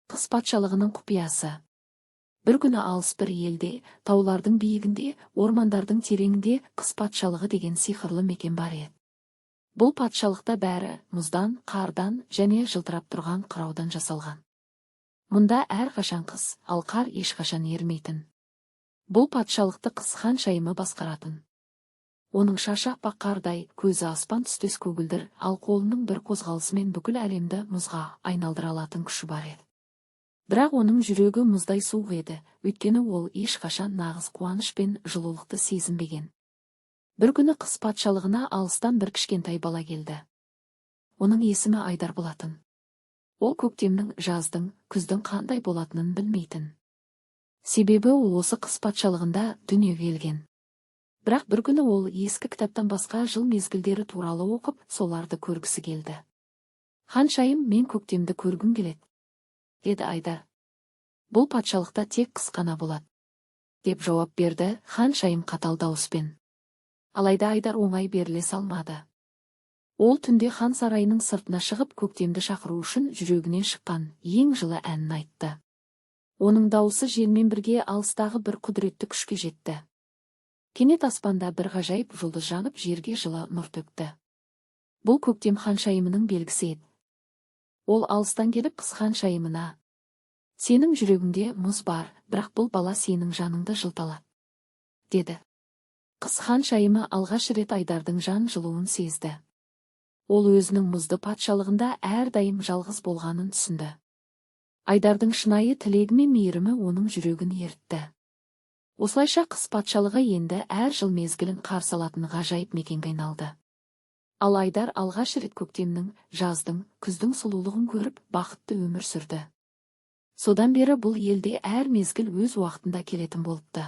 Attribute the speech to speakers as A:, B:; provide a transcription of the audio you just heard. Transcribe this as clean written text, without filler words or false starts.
A: Қыс патшалығының құпиясы. Бір күні алыс бір елде, таулардың биігінде, ормандардың тереңінде Қыс патшалығы деген сиқырлы мекен бар еді. Бұл патшалықта бәрі мұздан, қардан және жылтырап тұрған қыраудан жасалған. Мұнда әрқашан қыс, ал қар ешқашан ерімейтін. Бұл патшалықты Қыс ханшайымы басқаратын. Оның шашы аппақ қардай, көзі аспан түстес көгілдір, ал қолының бір қозғалысымен бүкіл әлемді мұзға айналдыра алатын күші бар еді. Бірақ оның жүрегі мұздай суық еді, өйткені ол ешқашан нағыз қуаныш пен жылулықты сезінбеген. Бір күні Қыс патшалығына алыстан бір кішкентай бала келді. Оның есімі Айдар болатын. Ол көктемнің, жаздың, күздің қандай болатынын білмейтін. Себебі ол осы Қыс патшалығында дүниеге келген. Бірақ бір күні ол ескі кітаптан басқа жыл мезгілдері туралы оқып, соларды көргісі келді. «Ханшайым, мен көктемді көргім келеді», – деді Айдар. «Бұл патшалықта тек қыс қана болады», – деп жауап берді ханшайым қатал дауыспен. Алайда Айдар оңай беріле салмады. Ол түнде хан сарайының сыртына шығып, көктемді шақыру үшін жүрегінен шыққан ең жылы әнін айтты. Оның дауысы желмен бірге алыстағы бір құдіретті күшке жетті. Кенет аспанда бір ғажайып жұлдыз жанып, жерге жылы нұр төкті. Бұл көктем ханшайымының белгісі еді. Ол алыстан келіп, Қыс ханшайымына: «Сенің жүрегіңде мұз бар, бірақ бұл бала сенің жаныңды жылыта алады», – деді. Қыс ханшайымы алғаш рет Айдардың жан жылуын сезді. Ол өзінің мұзды патшалығында әрдайым жалғыз болғанын түсінді. Айдардың шынайы тілегі мен мейірімі оның жүрегін ерітті. Осылайша Қыс патшалығы енді әр жыл мезгілін қарсы алатын ғажайып мекенге айналды. Ал Айдар алғаш рет көктемнің, жаздың, күздің сұлулығын көріп, бақытты өмір сүрді. Содан бері бұл елде әр мезгіл өз уақытында келетін болыпты.